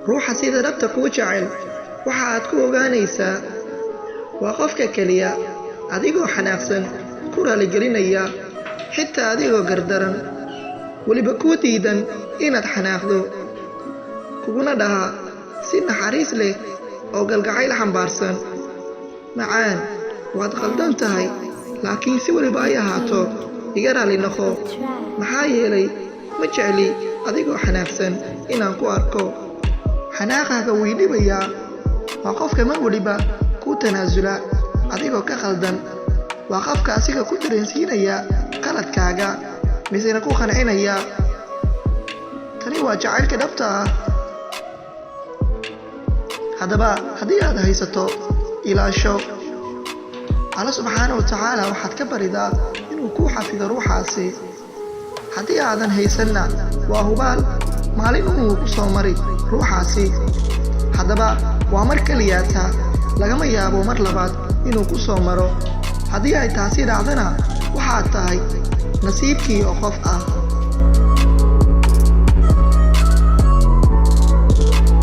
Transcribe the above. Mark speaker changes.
Speaker 1: Ruuxa sida dhabta kuu jecel waxa aad ku ogaanaysaa waa qofka keliya adigoo xanaaqsan ku raaligelinaya, xitaa adigoo gardaran, weliba kuu diidan inaad xanaaqdo, kuguna dhaha si naxariis leh oo galgacayl xambaarsan: "Macaan, waad qaldan tahay, laakiin si weliba ay ahaato iga raali noqo, maxaa yeelay ma jecli adigoo xanaaqsan inaan ku arko. Xanaaqaaga wuu i dhibayaa." Waa qofka mar weliba kuu tanaasula adigoo ka qaldan. Waa qofka asiga ku dareensiinaya qaladkaaga, misena ku qancinaya. Tani waa jacaylka dhabta ah. Haddaba haddii aad haysato, ilaasho. Alla subxaana wa tacaala waxaad ka baridaa inuu kuu xafido ruuxaasi. Haddii aadan haysanna, waa hubaal maalin inuu ku soo mari ruuxaasi. Haddaba waa mar keliyaata, lagama yaabo mar labaad inuu ku soo maro. Haddii ay taasi dhacdana, waxaad tahay nasiibkii oo qof ah.